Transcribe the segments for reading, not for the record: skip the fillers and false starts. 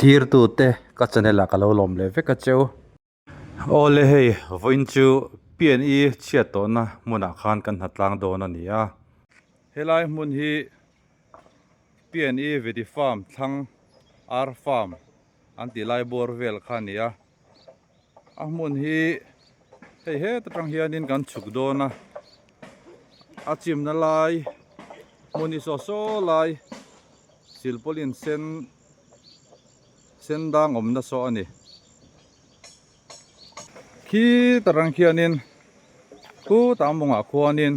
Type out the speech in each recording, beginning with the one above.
Thlirtute ka channel ah ka lo lawm leh vek a cheu. Awle hei vawiin chu PNE chhiat tawhna hmunah khan kan hnatlang dawn a ni a. Helai hmun hi PNE Vedi Farm thlang Ar Farm an tih lai bawr vel kha a ni a. A hmun hi hei het atang hianin kan chhuk dawn a, a chimna lai hmun hi saw saw lai silpaulin sen sen dang awmna saw a ni. Khi tarang khianin khutah mawngah khuanin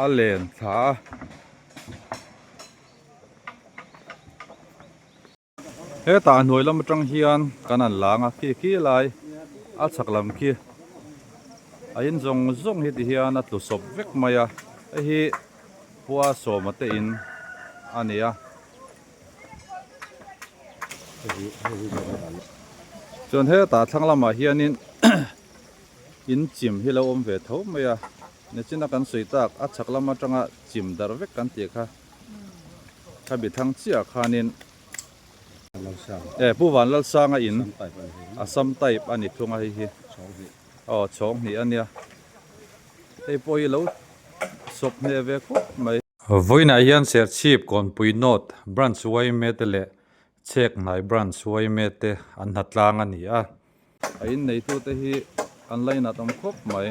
a len thla a. Hetah hnuai lam atang hian kan han lang a khi khi lai a chhak lam khi a in zawng zawng hi ti hian a tlu sawp vek mai a hei hi khua sawma te in a ni a chuan hetah thlang lamah hianin in chim hi lo awm ve tho mai a nichina kan sawi tak a chhak lam atanga chim darh vek kan tih kha. Khabi thlang chiah khanin eh Pu Vanlalsanga in Assam type a ni thung a hei hi aw chhawng hnih a nia hei pawh hi lo sawp hneh ve khawp mai. Vawiinah hian Serchhip Kawnpui North Branch yma te leh Chhekhnai Branch yma te an hnatlang a ni a. A inneitute hi an lainat awm khawp mai.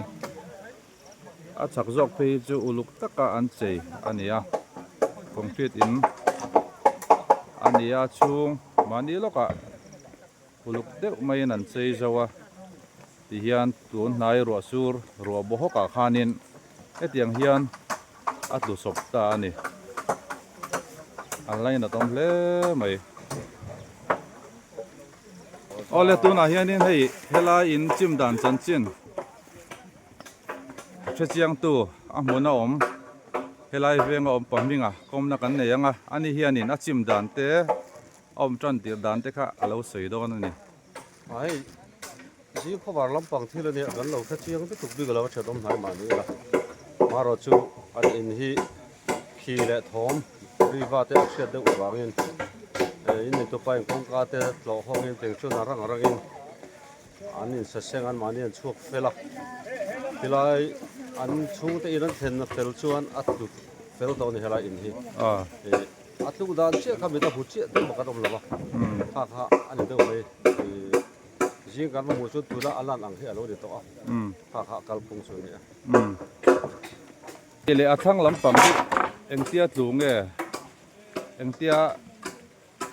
A chak zawk phei hi chu uluk taka an chei a ni a, concrete in a ni a chhung mahni lawkah uluk deuh maiin an chei zo a tihian tun hnai ruah sur ruah baw hawkah khanin hetiang hian a tlu sawp ta a ni. An lainat awm hle mai. Awle tunah hianin hei helai in chim dan chanchin hrechiangtu a hmun a awm helai venga awm pahminga kawmna kan nei ang a ani hianin a chim dan te a awm tan tirh dan te kha a lo sawi dawn a ni. A hei zing khawvar lampang thil ania kan lo hrechiang lutuk bik lo a thenawm hnai mahni ila marawh chu an in hi Khi leh thawm riva te a hriat deuh vangin in neitu pa in kawngka te tlawh hawngin teng chuan a rang rangin an insaseng an mahni an chhuak fel a tilai an chhungte in an thlenna fel chuan a tlu fel tawh a ni helai in hi a tluk dan chiah kha mit a hmu chiah deuh bawk an awm lo va kha kha a ni deuh mai zing kan va hmuh chuan tuna a lan ang hi a lo ni tawh a kha kha a kalphung chu a ni a. Tih leh a thlang lampang hi engtia tlu nge engtia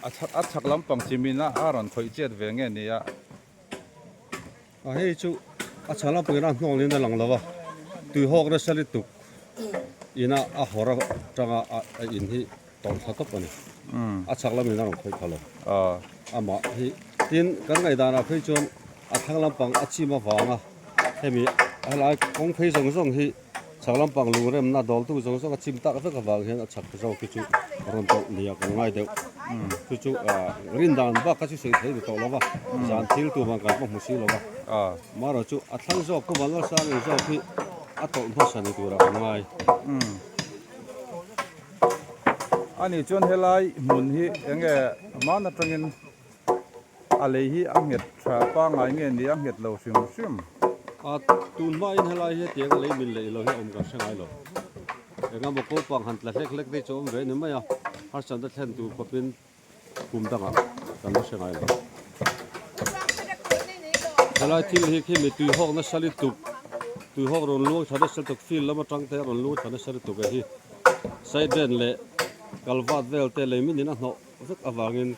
a chhak a chhak lampang chimin a a rawn khawih chet ve nge nia. A hei chu a chhak lampang in a hnawng in a lang lo a tuihawk nasa lutuk ina a hawr atanga a in hi tawlh thla tawp a ni. A chhak lamin a rawn khawih pha lo. Amah hi tin kan ngaihdanah phei chuan a thlang lampang a chim avanga hemi helai kawng phei zawng zawng hi Chhak lampang lungremna dawltu zawng zawng a chim tak vek avang hian a chhak zawk hi chu rawn tawlh nia kan ngai deuh. Chu chu rin dan bak kha chu sawi thei ni tawh lo va, zan thil tur vang kan pawh hmu si lo va. Marawh chu a thlang zawk Pu Vanlalsang in zawk hi a tawlh hmasa ni turah kan ngai. Ani chuan helai hmun hi enge hman atangin A lei hi a nghet tha pangngai nge ni a nghet lo hrim hrim. A tun hmain helai hi hetiang a lei min lei lo hi a awm kan hre ngai lo. Engemaw kopang han tla hlek hlek te chu a awm ve ni mai a, harsatna thlen tur khawpin kum dangah kan la hre ngai lo. Helai thil hi khi mi tuihawk nasa lutuk, tuihawk rawn luang tha nasa lutuk, field lam atang te a rawn luang tha nasa lutuk a hi side leh kalvat vel te lei min in a hnawh. Vek avangin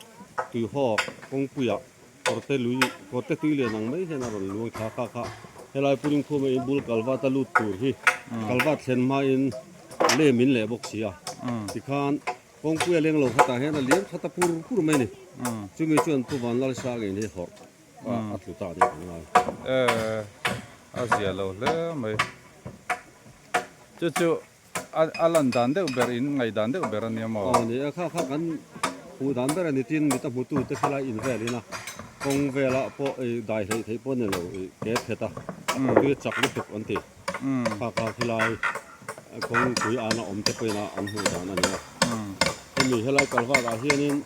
tuihawk kawngpuiah kawrte lui kawrte tui lian ang mai hian a rawn luang thla kha kha helai puring khuma in bul kalvat a lut tur hi kalvat thlen hmain lem in leh bawk si a tikhan kawngpui a leng lo khatah hian a liam khat a pur pur mai a ni chumi chuan Pu Vanlalsang in hi hawrh a tlu ta a ni ang ngai. A zia lo hle mai chu chu. A lan dan deuh ber in ngaih dan deuh ber a nia maw? Aw ni e, kha kha kan hmuh dan ber a ni tin mit a hmutu te khelai in vel in a kawng velah pawh i dai hleih theih pawh a ni lo i ke phet a, a tui a chak lutuk an ti. Kha kha khilai kawngpui ana awm te pawhin a an hmuh dan a ni a. Hemi helai kalvat ah hianin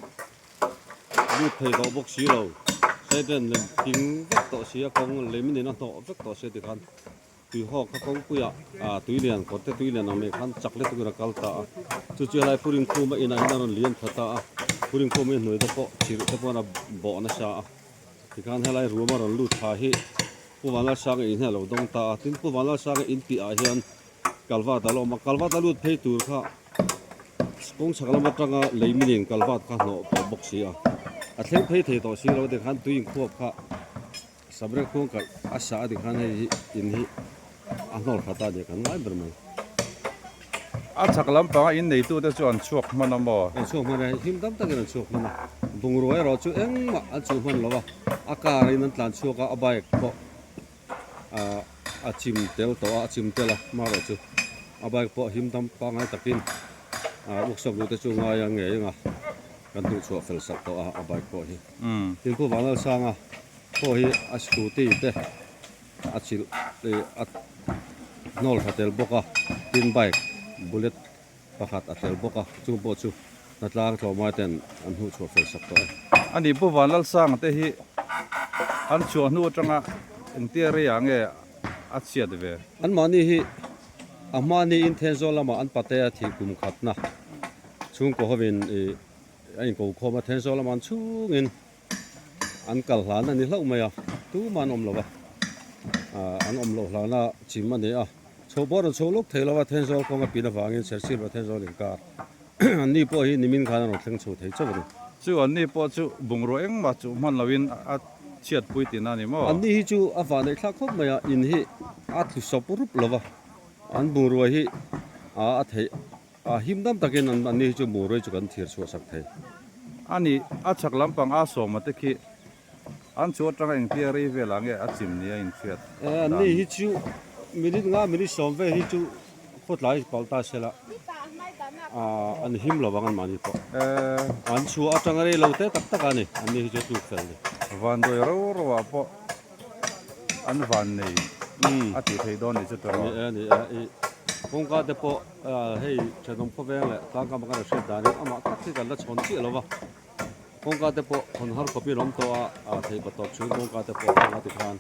lut thei tawh bawk si lo, cement lem ping vek tawh si a kawng lem in a hnawh vek tawh si a tikhan tui hawk kha kawngpuiah ah tui lian kawr te tui lian ang mai khan chak let tukin a kal ta a, chu chu helai Puring khuma inah hian a rawn lian tha ta a, Puring khuma in hnuai te pawh chirh te pawh a bawh nasa a, tikhan helai ruam a rawn lut thla hi Pu Vanlalsanga in hi a lo dawng ta a, tin Pu Vanlalsanga in piahah hian Kalvat a lo awm a, Kalvat a lut phei tur kha kawng chhak lam atanga lei minin Kalvat kha hnawh tawh bawk si a, a thleng phei thei tawh si lo tikhan tui inkhuap kha Sabrek khuang kaih a sa a tikhan hei hi in hi a hnawr khat a nia kan ngai ber mai. A chhak lampanga in neitute chu an chhuak hman a maw? An chhuak hman a, him tam takin an chhuak hman a, bungrua erawh chu engmah an chuh hman lo a, a car in an tlan chhuak a, a bike pawh a chim tel tawh a, a chim tel a hmarawh chu a bike pawh him dam pangngai takin workshop luh te chu ngai a ngei ang a, kan hnuh chhuah fel sak tawh a a bike pawh hi. Tin Pu Vanlalsanga pawh hi a scooty te a chilh a hnawl tha tel bawk a, tin bike bullet pakhat a tel bawk a, chung pawh chu hnatlang tlawmai ten an hnuh chhuah fel sak tawh e. A ni Pu Vanlalsanga te hi an chhuah hnu atanga engtia rei ah nge a chhiat ve? Anmahni hi a hmani in Thenzawl lamah an patea thih kum khatna chhungkaw hovin ih a inkokhawm a, Thenzawl lamah an chhungin an kal hlan a ni hlauh mai a, tumah an awm lo va, an awm loh hlana chim a ni a, chho pawh a rawn chho lawk thei lo va, Thenzawl kawng a pin avangin Serchhip leh Thenzawl inkar an ni pawh hi nimin khan a rawn thleng chho thei chauh a ni. Chu an ni pawh chu bungrua engmah chu hman loin a chhiatpui tihna a ni maw? An ni hi chu a vahneih thlak khawp mai a, in hi a tlu sawp rup lo va, an bungrua hi a theih A him dam takin an an ni hi chu bungrua hi chu kan thir chhuah sak thei. A ni, a chhak lampang a sawma te khi an chu atanga engtia rei velah nge a chim ni a inhriat E, an ni hi chu minute nga minute sawm vel hi chu khawtlai palh ta se la, an him lo vang an mahni pawh. E. An chhuah atanga rei lo te tak tak a ni, an ni hi chu a tluk fel ni. Vanduai ro ro ah pawh an van nei a tih theih dawn ni chu tawh. Ni e, ni e, i kawngka te pawh hei thenawm khawveng leh tlangkam kan hriat danin amah tak hi kan la chhawn chiah lo va, kawngka te pawh hawn har khawpin a awm tawh a, theih pa tawp chhung kawngka te pawh heng a ti khan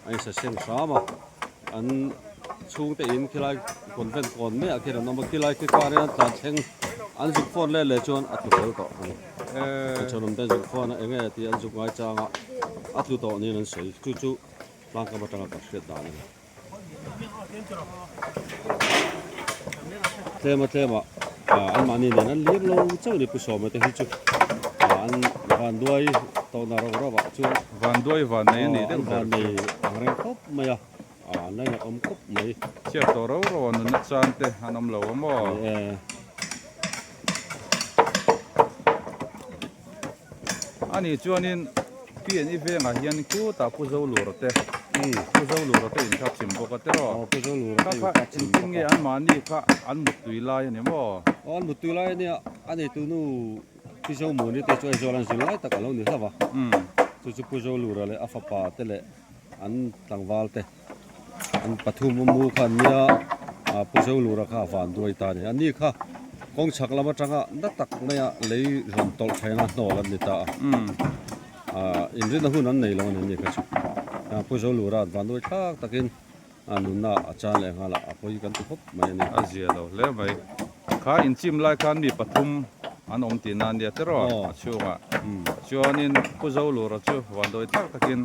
a insa seng hram a, an chhungte in khilai convent kawn maiah khian an awm a, khilai khi karin an tlan thleng an zuk phone let leh chuan a tlu fel tawh a ni. Thenawm te an zuk phone a eng nge tih an zuk ngai chang a, a tlu tawh niin an sawi, chu chu tlangkam atanga kan hriat dan a ni. Tlema tlema anmahni nen an liam lo chauh ni Pu Sawma te hi chu an vanduai tawhna rau rau ah chuan Vanduai van nei a nih deuh ber an van nei ang reng khawp mai a, an la inawm khawp mai. Chhiat tawh rau rau a nunna chan te an awm lo a maw? Ni e. Ani chuanin PNE vengah hian khutah Pu Zolura te Pu Zolura te in kha chim bawk a tiraw? Aw Pu Zolura te in kha kha chim engtin nge anmahni kha an muttui lai a ni maw? Aw an muttui lai a nia, a neitu nu Pu Zomuni te chu Aizawl an zin lai tak a lo ni hlauh a, chu chu Pu Zolura leh a fapa te leh an tlangval te an pathum a mu kha an nia ah Pu Zolura kha a van duai ta a ni. Ani kha kawng chhak lam atanga na tak maia lei rawn tawlh thaina hnawl an ni ta a. Ah inrinna hun an nei lo a ni ani kha chu. Pu Zolura an van duai thlak takin a nunna a chan leh nghal a, a pawi kan ti khawp mai a ni. A zia lo hle mai. Kha inchim lai khan mi pathum an awm tihna a nia tiraw a chhungah. Chuanin Pu Zolura chu van duai thlak takin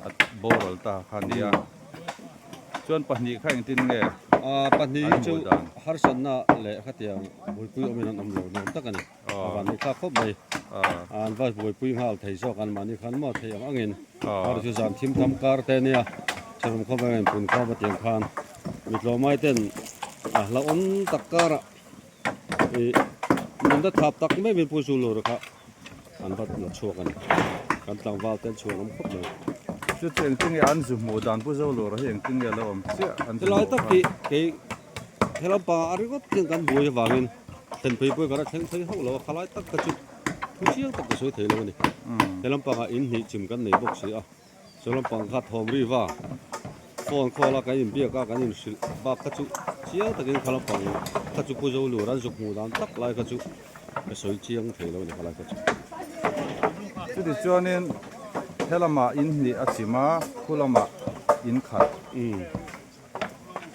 a boral ta kha a nia. Chuan pahnih kha engtin nge Pahnih hi chu harsatna leh khatiang buaipui awmin an awm lo nuam tak a ni. A van ni thlak khawp mai. An va buaipui nghal thei zawk an mahni khan maw thei ang angin. Kar chu zan thim tham kar te nia. Thenawm khawp engin pun khawp a tiang khan mitlawmai ten a hlauhawm tak karah ih nunna thap tak mai min pu zul lo kha an va la chhuak a ni. Kan tlangval te an chhuan awm khawp mai. Chu chu engtin nge an zu hmuh dan pu zo lura hi engtin nge lo awm chiah an zu Helai hmuh tak kha. hi kei helam pangah a ringawt hian kan buai avangin thlen phei pawh hi ka la thleng phei hauh lo a, khalai tak kha chu thu chiang tak ka sawi thei lo a ni. Helam pangah in hnih chim kan nei bawk si a. Chu lampang kha thawm ri va, phone call a kan inbiak a kan inhrilh bak kha chu chiang takin kha lampang kha chu Pu Zolur an zuk hmuh dan tak lai kha chu Ka sawi chiang thei lo a ni khalai ka chu. Chuti chuanin helamah in hnih a chim a, khu lamah in khat.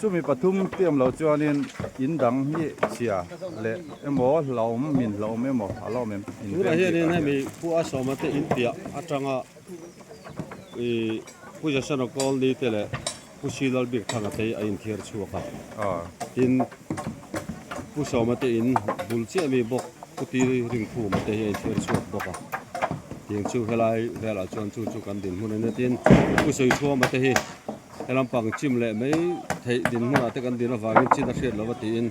Chumi pathum tiam lo chuanin in dang hi chhia leh emaw hlauhawm min hlauhawm emaw a la awm em in veng Tunah bik hianin ah hian. hemi Pu Asawma te in piah atanga ih Pu Jason-a Colney te leh Pu Silal bik thanga te hi a inthiar chhuak a, tin Pu Sawma te in bul chiah mi bawk Pu Ti Ringkhuma te hi a inthiar chhuak bawk a, tiang chu helai velah chuan chu chu kan dinhmun a nia tin Pu Sawichhuama te hi helam pang chim leh mai theih dinhmunah te kan din avangin chin a hriat lova tiin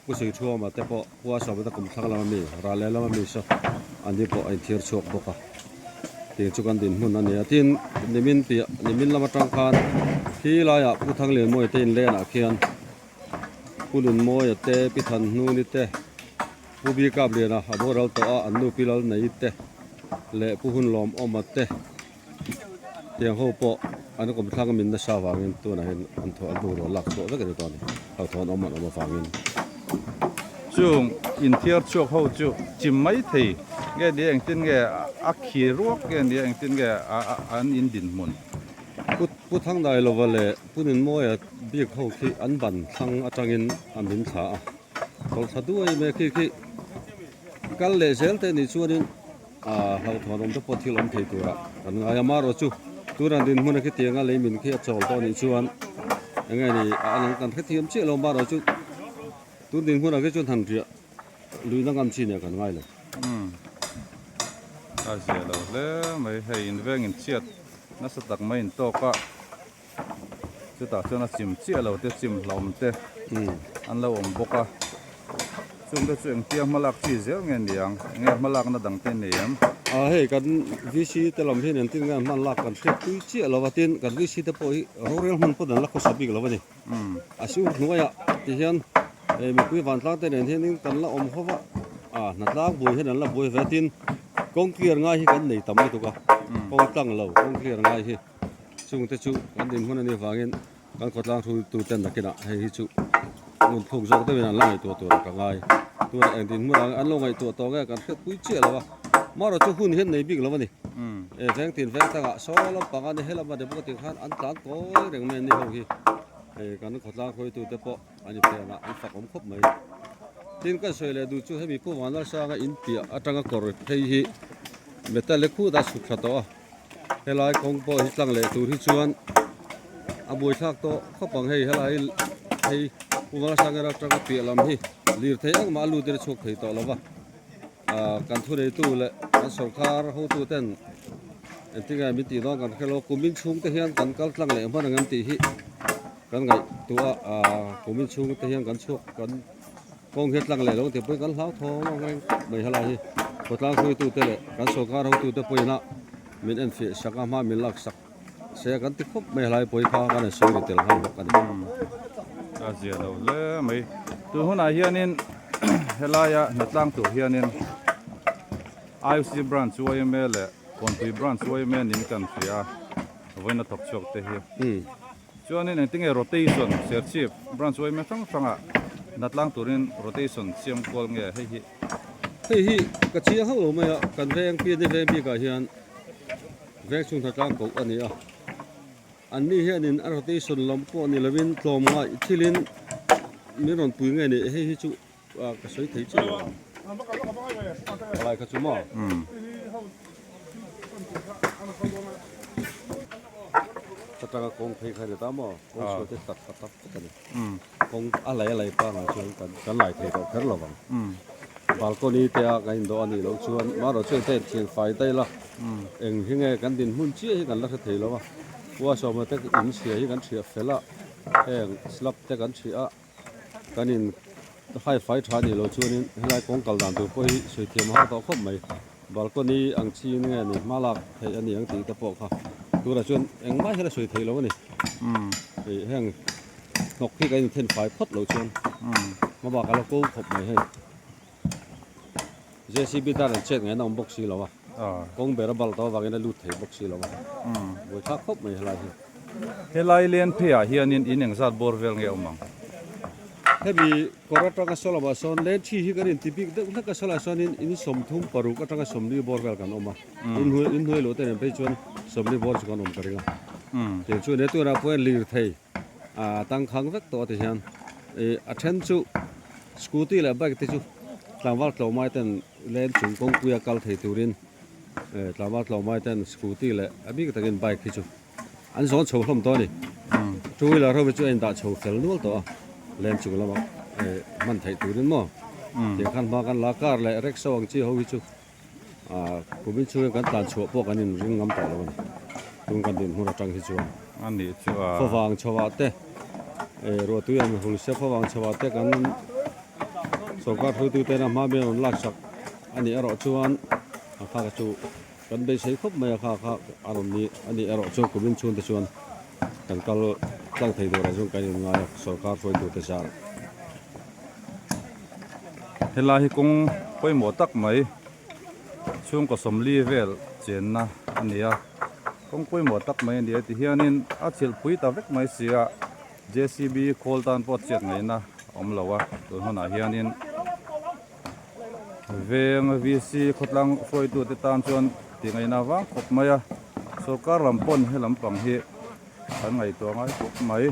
Pu Sawichhuama te pawh Pu Asawma te kum thlang lama mi ral leh lama mi saw an ni pawh a inthiar chhuak bawk a tiang chu kan dinhmun a ni a tin nimin piah nimin lam atang khan khi laiah Pu Thanglianmawia te inlenah khian Pu Nunmawia te Pi Thanhnuni te Pu Bikapliana a boral tawh a an nu Pi Lalnei te leh Pu Hunlawmawma te. Tiang ho pawh an kawm thlang a min nasa avangin tunah hian an thaw an bungraw lak chhuah vek a ni tawh a ni hlauhthawn awm an awm avangin. Chung inthiar chhuak ho chu chim mai thei nge nia engtin nge a khi ruak nge nia engtin nge an in dinhmun. Pu Pu Thangdailova leh Pu Nunmawia bik ho khi an ban thlang atangin a min thla a, tawlhthla duai mai khi khi kal leh zel te nih chuanin. Aaa hlauhthawn awm te pawh thil awm thei turah kan ngai a marawh chu tunah dinhmun a khitiang a lei min khi a chawl tawh anih chuan eng nge ni a lang kan hrethiam chiah lo marawh chu tun dinhmunah khi chuan han riah luihna ngam chi nia kan ngai lo. Umm a zia lo hle mai hei in veng in chhiat nasa tak mai in tawk a chutah chuan a chim chiah lo te chim hlauhawm te an lo awm bawk a chung te chu engtia hma lak chi zel nge ni ang enge hma lakna dang te nei em. A hei kan VC te lam hian engtin nge hman lak kan hriat pui chiah lo a tin kan VC te pawh hi rorel hmun pawh dan la khawsa bik lo a ni a siu hnuaiah ti hian hei mipui vantlang te nen hianin kan la awm ho va a hnatlang buai hian an la buai ve a tin kawng clear ngai hi kan nei tam lutuk a kawng tlang lo kawng clear ngai hi. Chungte chu kan dinhmun a nih avangin kan khawtlang hruaitu ten nakinah hei hi chu ngun thluk zawk deuhin an la ngaihtuah tur ka ngai. Tunah eng dinhmunah an lo ngaihtuah tawh nge kan hriatpui chiah lo a, marawh chu hun hian nei bik lo a ni. E veng tin veng tangah saw lampang a ni he lama depawh tih khan an tlan kawi reng mai an ni ho hi. E kan khawtlang hruaitu te pawh an inphenah an fak awm khawp mai. Tin kan sawi leh duh chu hemi Pu Vanlalsanga in piah atanga kawr phei hi metal leh khut a chhuk thla tawh a. Helai kawng pawh hi tlang leh tur hi chuan a buaithlak tawh khawp ang hei helai hei Pu Vanlalsanga atanga piah lam hi lirthei engmah a lut in a chhuak thei tawh lo va ah kan thuneitu leh kan sawrkar hotu ten engtinge min tih dawn kan hre lo kumin chhung te hian kan kal tlang leh hman ang em tih hi kan ngaihtuah a ah kumin chhung te hian kan chhuak kan kawng hi a tlang leh lo ang tih pawhin kan hlauthawng ang reng khawp mai helai hi khawtlang hruaitute leh kan sawrkar hotute pawhin a min enfiah sak a hma min lak sak se kan ti khawp mai helai pawhin kha kan han sawi ri tel nghal bawk a ni. A zia lo hle mai tun hunah hianin helaia hnatlang tur hianin IOC branch yma leh Kawnpui branch yma niin kan hria a vawiin a thawk chhuak te hi. Chuanin engtinge rotation Serchhip branch yma hrang hrangah natlang turin rotation siam kual nge hei hi? Hei hi ka chiang hauh lo mai a, kan veng PNA veng bikah hian veng chhung hnatlang koh a ni a, anni hianin a rotation lam pawh ni lovin tlawm ngaih thilin min rawn pui nge ni hei hi chu ka sawi thei chiah lo ang. Palai kha chu maw? Atanga kawng phei kha a ni ta maw? Kawng sual te tak tak tak a ni. Kawng a lei a lei pangngai chuan kan kan lai thei tawh kher lo vang. Balcony te a kan indawh a nih loh chuan marawh chuan te thian fai daih la eng hi nge kan dinhmun chiah hi kan la hre thei lo a. Pu-a sawma te in chhia hi kan thiah fel a, heng slab te kan thiah a. Kan in hai fai tha nih loh chuanin helai kawng kal dan tur pawh hi sawi thiam a har tawh khawp mai. Balcony ang chin nge ni hma lak theih a ni ang tih te pawh kha turah chuan engmah hian a sawi theih loh a ni. Hei heng hnawk hi kan inthen fai phawt loh chuan hma bak a la ko khawp mai hei. JCB tan an chet ngaihna awm bawk si lo a, kawng ber a bal tawh avangin a lut thei bawk si lo a, buaithlak khawp mai helai hi. Helai len pheiah hianin in engzat bawr vel nge awm ang? Hemi kawr atanga saw lamah sawn len thi hi kan inti bik deuh hlek a, saw laiah sawnin in 36 atanga 40 bawr vel kan awm a, inhnuai inhnuai luh te nen phei chuan 40 bawr chu kan awm ka ring a. Tiang chu nia tunah pawh hian lirthei a tangkhang vek tawh a ti hian ih a then chu scooty leh bike te chu tlangval tlawmai ten len chung kawngpuia kal thei turin tlangval tlawmai ten scooty leh a bik takin bike hi chu An zawn chho hlawm tawh a ni. Two wheeler ho hi chu a indah chho fel nual tawh a, lem chung lama hman theih turin maw. Tiang khan hma kan la car leh rickshaw ang chi ho hi chu kumin chhungin kan tlan chhuah pawh kan inring ngam tawh lo a ni. Tun kan din hmun atang hi chuan. A nih chu a. Favang chho ah te ruahtui an hul sia favang chho ah te kan sorkar hruaitu tena hma mi an rawn laksak a nih erawh chuan a khak chu. Kan beisei khawp mai a kha kha a rawn ni a nih erawh chuan kumin chhungte chuan kan kal tlang thei tur ah chuan kan inngai a sorkar hruaitute zar. Helai hi kawng pawimawh tak mai chhungkaw sawmli vel chenna a ni a, kawng pawimawh tak mai a ni a ti hianin a chhilhpui ta vek mai si a J C B khawl tan pawh chet ngaihna a awm lo a tun hunah hianin. Veng VC khawtlang hruaitute tan chuan tih ngaihna vang khawp mai a, sorkar lam pawn he lampang hi an ngaihtuah ngai khawp mai.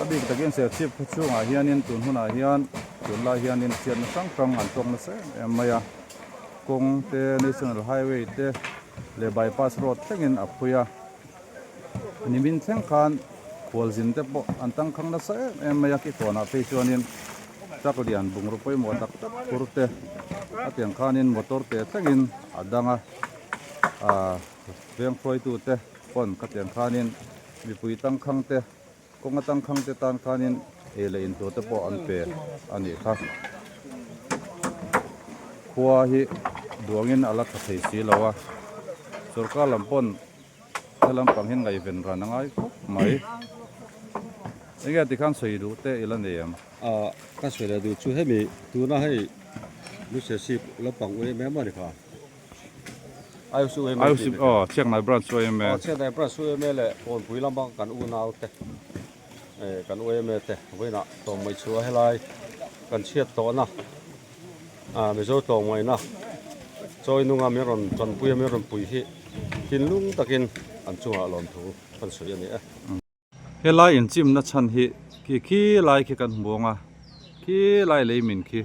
A bik takin Serchhip khaw chhungah hianin tun hunah hian tunlai hianin chhiatna hrang hrang an tawk nasa em em mai a, kawng te National Highway te leh Bypass Road thlengin a phui a, nimin thleng khan khualzin te pawh an tangkhang nasa em em mai a, kikawnah phei chuanin truck lian bungraw pawimawh tak tak phur te a tiang khanin motor te thlengin a dang a ah veng hruaitu te pawn khatiang khanin mipui tangkhang te kawnga tangkhang te tan khanin ei leh in tur te pawh an pe a nih kha khua hi duangin a la tha thei si lo a sorkar lam pawn he lampang hian ngaihven ran a ngai khawp mai enge tikhan sawi duh te i la nei em? Ah ka sawi leh duh chu hemi tuna hei Luchesip lampang u em em a ni kha Ayush u em em Ayush aw Chiangnai branch u em em Chiangnai branch u em em leh Kawnpui lama kan unau te eh kan u em em te vawiinah tlawmngaih chhuah helai kan chhiat tawhna ah Mizo tlawmngaihna chawi nunga min rawn tanpui a min rawn pui hi thinlung takin an chungah lawmthu kan sawi a ni e. Helai inchimna chhan hi khi khi lai khi kan hmu ang a, khi lai lei min khi,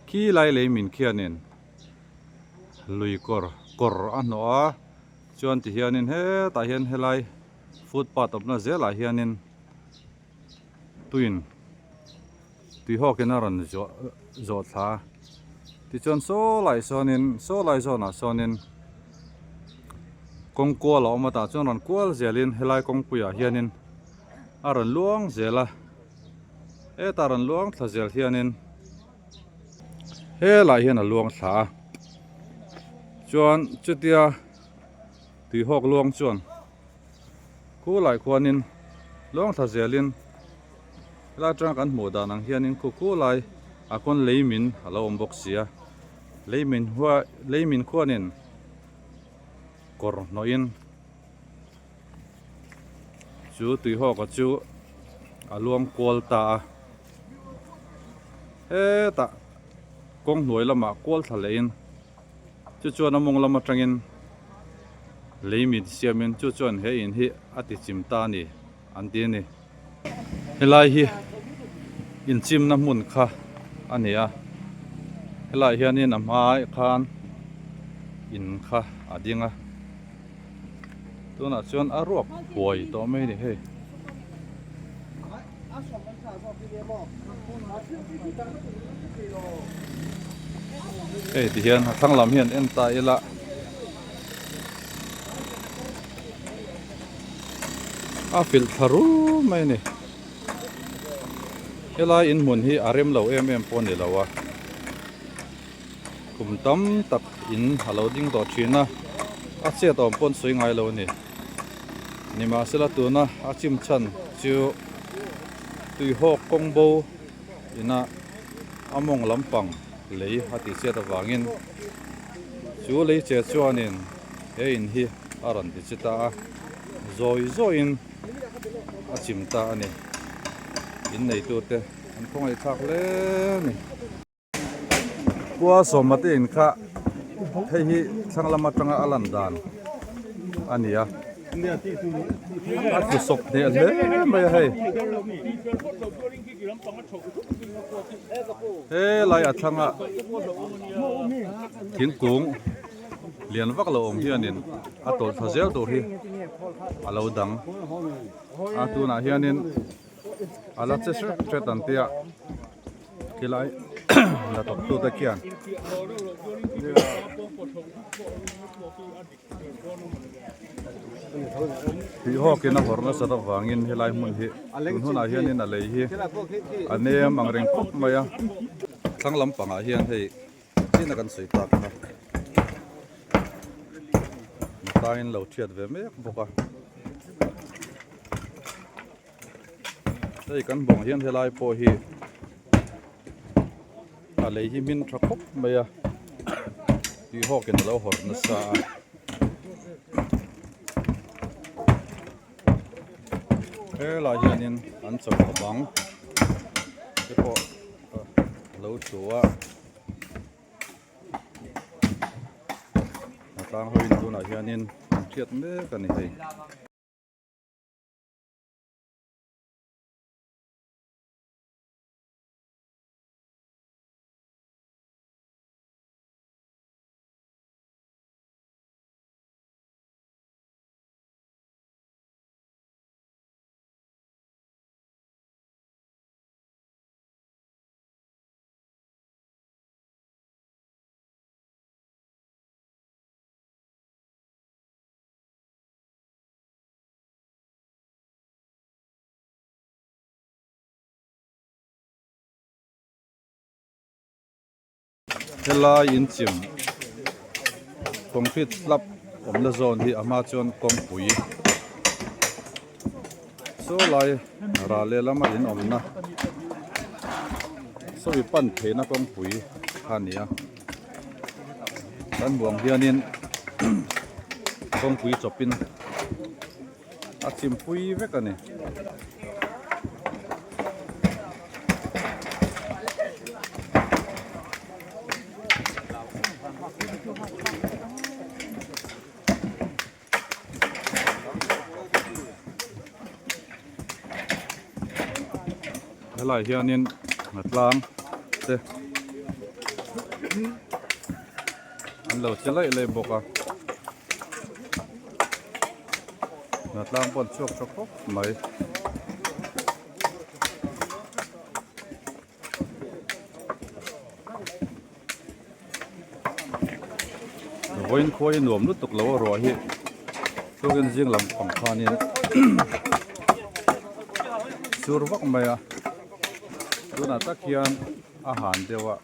khi lai lei min khianin lui kawr kawr a hnawh a, chuan tihianin hetah hian helai footpath awmna zelah hianin tuin tuihawkin a rawn zawh zawh thla a, tichuan saw lai sawnin saw lai zawnah sawnin kawng kual a awm a tah chuan rawn kual zelin helai kawngpuiah hianin a rawn luang zel a hetah rawn luang thla zel hianin helaiah hian a luang thla a chuan chutia tuihawk luang chuan khulai khuanin luang thla zelin. Helai atanga kan hmuh dan ang hianin khu khu lai ah khuan lei min a lo awm bawk si a lei min hua lei min khuanin kawr hnawhin chu tuihawka chu a luang kual ta a hetah kawng hnuai lamah kual thla lehin chu chuan a mawng lam atangin lei min siamin chu chuan he in hi a ti chim ta a ni. An ti a ni. Helai hi inchimna hmun kha a ni a, helaiah hianin a hmaah khan in kha a ding a, tunah chuan a ruak huai tawh mai a ni hei. Hei ti hian a thlang lam hian en ta ila. A filh thla rum mai a ni helai in hmun hi a rem lo em em pawh a ni lo a kum tam tak in a lo ding tawh thin a a chhiat awm pawn sawi ngai lo a ni nimahsela tuna a chim chhan chu tuihawk kawng bo ina a mawng lampang lei a tih chhiat avangin chu lei che chuanin he in hi a rawn ti chi ta a zawi zawiin a chim ta a ni in neitute. An khawngaih thlak hle a ni. Khua sawma te in kha hei hi thlang lam atanga a lan dan a ni a. A tlu sawp hneh hle mai a hei. Helai a thlanga thingkung lian vak lo awm hianin a tawlh thla zel tur hi a lo dang a tunah hianin a la che hret hret an tia khilai la tawp tute khian. Tih hawkin a hawrh nasat avangin helai hmun hi tun hunah hianin a lei hi a nem ang reng khawp mai a. Thlang lampangah hian hei chin a kan sawi tak kha tlangin lo thiat ve mek bawk a. Hei kan bawng hian helai pawh hi a lei hi hmin tha khawp mai a tih hawkin a lo hawrh nasa a. Helai hianin an chawhmeh bang te pawh a lo thu a a tlang hawiin tunah hianin an hriat mek a ni hei. Helai inchim concrete slab awmna zawn hi a hma chuan kawngpui saw lai ral lehlam a in awmna sawi pan theihna kawngpui kha a ni a kan buang hianin kawngpui chawpin a chimpui vek a ni. Helai hianin tlang te an lo che laih laih bawk a. Hnatlang pawh an chhuak tha khawp mai. Vawiin khua hi nuam lutuk lo a ruah hi tukin zing lam pang khanin sur vak mai a tunah tak hian a han deuh a.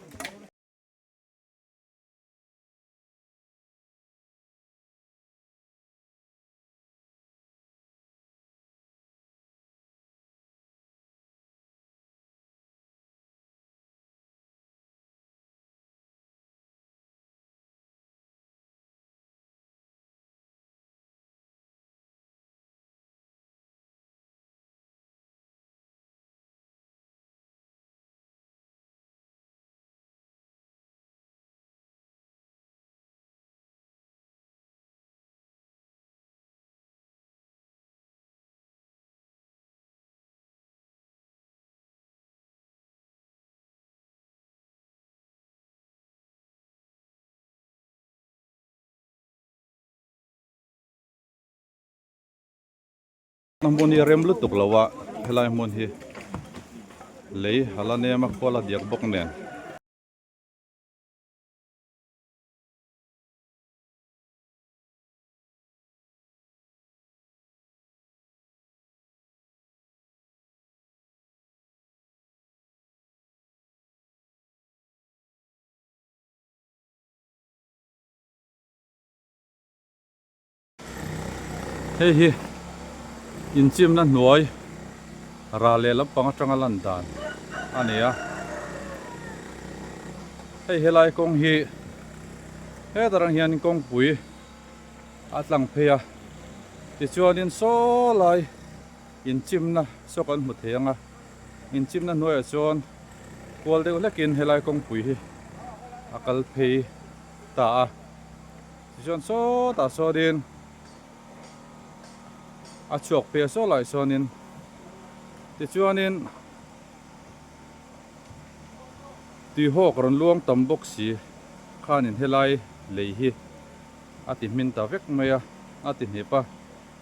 Hmun hi a rem lutuk lo a helai hmun hi lei a la nem a khual a diak bawk nen. Hei hi inchimna hnuai ral leh lampang atanga lan dan a ni a hei helai kawng hi hetah rang hian kawngpui a tlang phei a tichuanin saw lai inchimna saw kan hmu thei ang a. Inchimna hnuaiah chuan kual deuh hlekin helai kawngpui hi a kal phei ta a. Tichuan sawtah sawnin a chhuak phei a saw laiah sawnin tichuanin tuihawk rawn luang tam bawk si khanin helai lei hi a ti hmin ta vek mai a, a ti hnep a.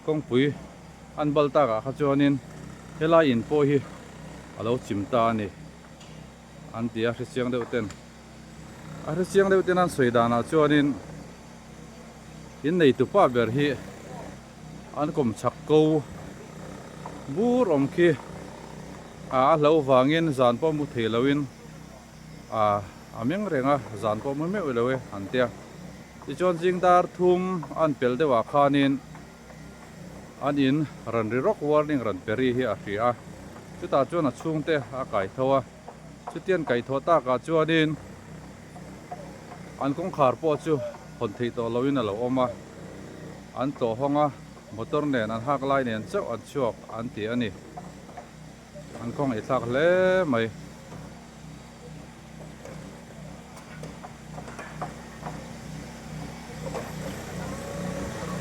Kawngpui an bal takah kha chuanin helai in pawh hi a lo chim ta a ni an ti a, hrechiang deuh ten a hrechiang deuh ten an sawi danah chuanin in neitu pa ber hi an kawm chhak ko bur awm khi a hlo vangin zan pawh mu thei loin a a meng reng a, zan pawh mu meuh lo e an tia. Tichuan zing dar thum an pel deuh ah khanin an in rawn ri rawk warning rawn pe ri hi a hria a, chutah chuan a chhungte a kai tho a, chutian kai thaw tak ah chuanin an kawngkhar pawh chu hawn theih tawh loin a lo awm a, an tlawh hawng a, motor nen an hak lai nen chauh an chhuak an ti a ni. An khawngaih thlak hle mai.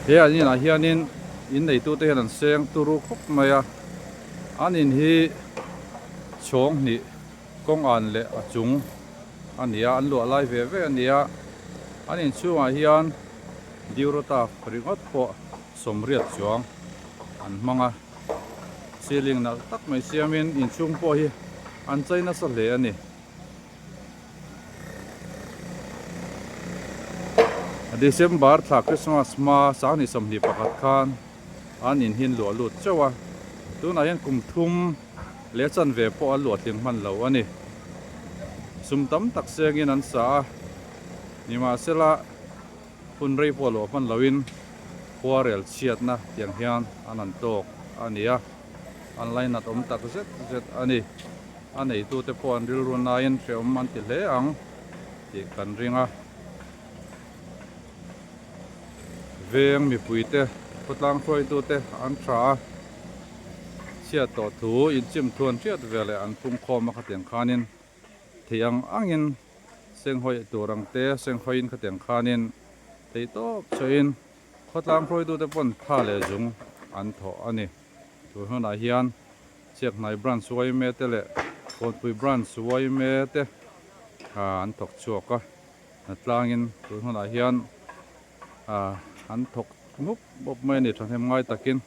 He an inah hianin in neitute hian an seng turu khawp mai a, an in hi chhawng hnih kawng an leh a chung a ni a, an luah lai ve ve a ni a, an inchhungah hian Diurotaf ringawt pawh sawmriat chuang an hmang a. Ceiling nalh tak mai siamin inchhung pawh hi an chei nasa hle a ni. December thla Christmas hma 2021 khan an in hin luah lut chauh a, tunah hian kum thum leh chanve pawh a luah tling hman lo a ni. Sum tam tak sengin an sa a, nimahsela Hun rei pawh luah hman loin khuarel chhiatna tiang hian an han tawk a ni a, an lainat awm tak zet zet a ni. A neitute pawh an rilru nain hrehawm an ti hle ang tih kan ring a. Veng mipuite, khawtlang hruaitute an tha a, chhiat tawh thu inchim thu an hriat veleh an pungkhawm a khatiang khanin thei ang angin Senghawi tur ang te, senghawiin khatiang khanin theih tawp chhuahin khawtlang hruaitute pawn tha leh zung an thawh a ni. Tun hunah hian Chiakhnai Branch yma te leh Kawnpui Branch yma te an thawk chhuak a, hnatlangin tun hunah hian an thawk mup mup mai a ni thahnem ngai takin.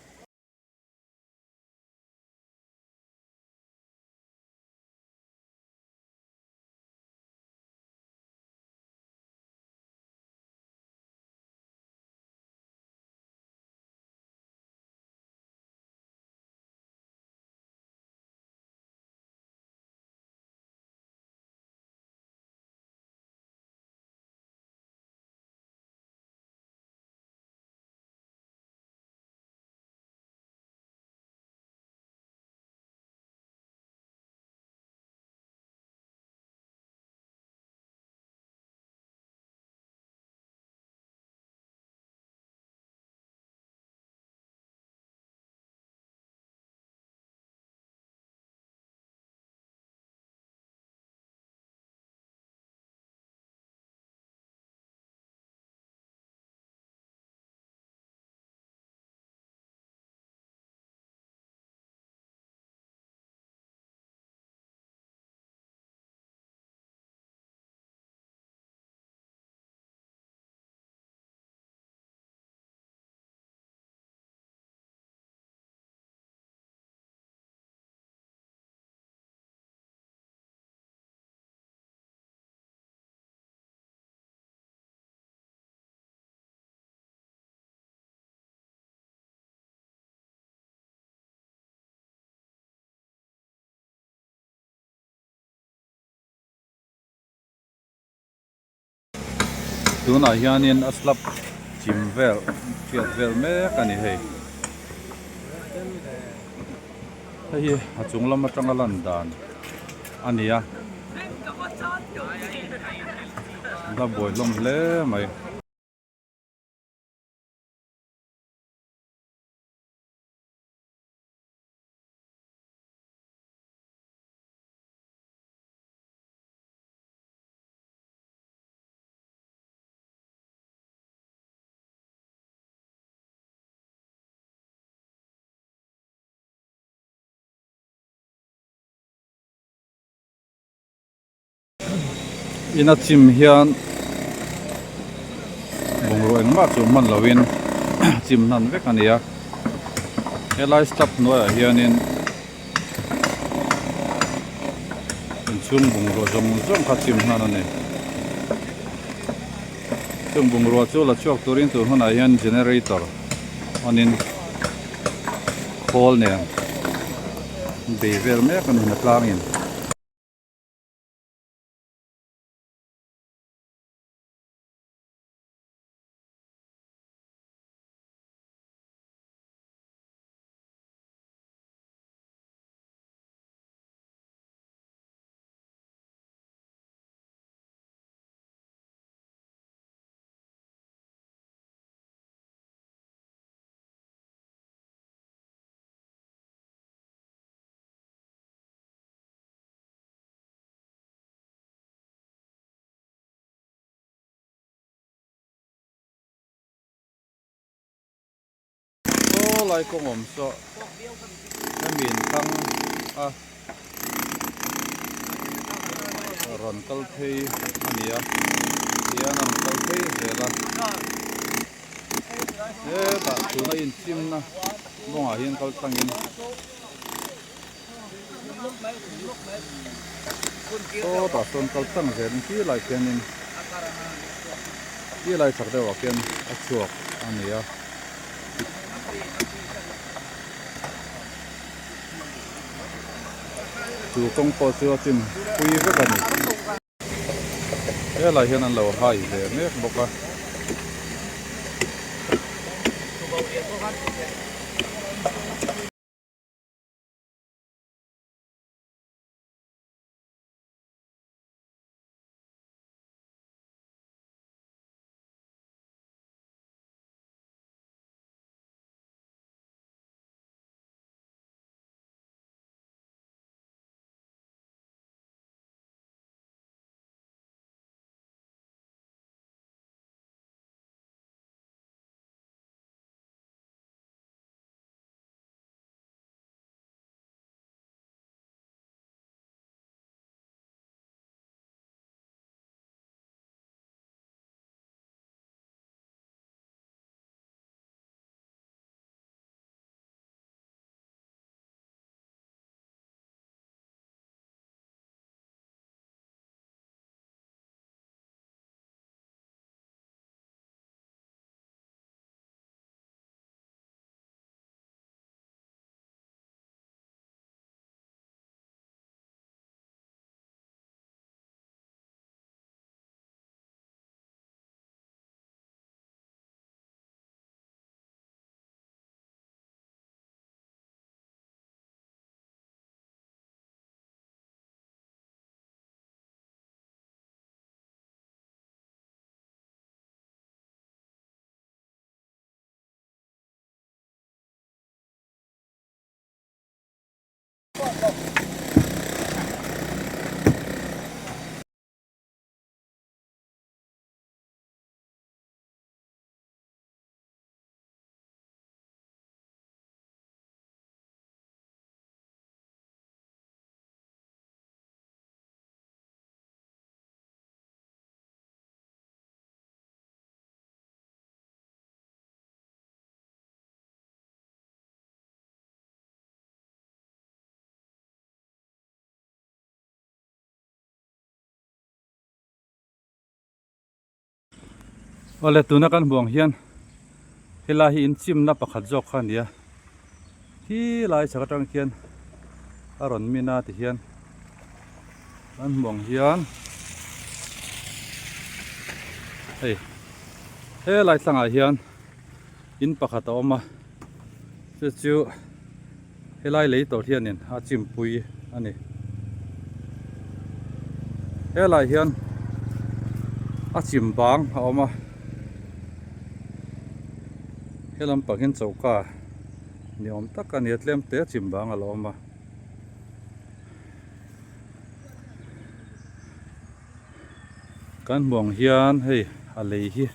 Tunah hianin a slab chim vel hriat vel mek a ni hei. Hei hi a chung lam atanga lan dan a ni a. La buai hlawm hle mai. Ina chim hian bungrua engmah chu hman loin chim hnan vek a ni a helai step hnuaiah hianin inchhung bungrua zawng zawng kha chim hnan a ni chung bungrua chu la chhuak turin tun hunah hian generator on in khawl nen bei vel mek a ni hnatlangin. Saw lai kawng awm saw hemi in thlang a rawn kal phei a ni a tihian a rawn kal phei zel a hetah tuna inchimna kawngah hian kal tlangin. Sawtah sawn kal tlang zel in khi lai khianin khi lai chak deuhah khian a chhuak a ni a. Chu kawng pawh chu a chim pui vek a ni. Helai hian an lo hai ve mek bawk a. Awle tuna kan hmuh ang hian helai hi inchimna pakhat zawk kha a ni a khi lai chhak atang khian a rawn min a ti hian kan hmuh ang hian hei helai tlangah hian in pakhat a awm a chu chu helai lei tawh hianin a chimpui a ni helai hian a chim bang a awm a he lampang hian choka ni awm tak a ni a tlem te a chim bang a lo awm a. Kan hmuh ang hian hei a lei hi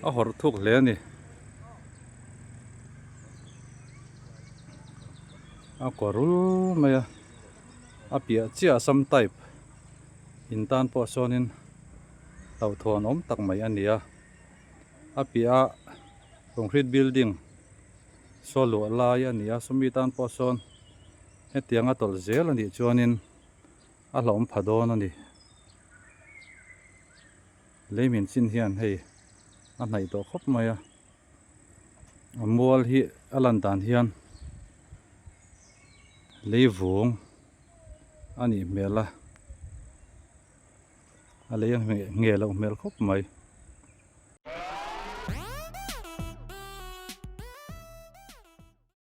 a hawrh thuk hle a ni. A kawr rul mai a, a piah chiah a sam type. In tan pawh sawnin hlauhthawn awm tak mai a ni a, a piah a concrete building saw luah lai a ni a, sawmi tan pawh sawn hetiang a tawlh zel a nih chuanin a hlauhawm pha dawn a ni. Lei min chin hian hei a hnaih tawh khawp mai a, a mual hi a lan dan hian lei vung a nih hmel a, a lei a ngheh loh hmel khawp mai.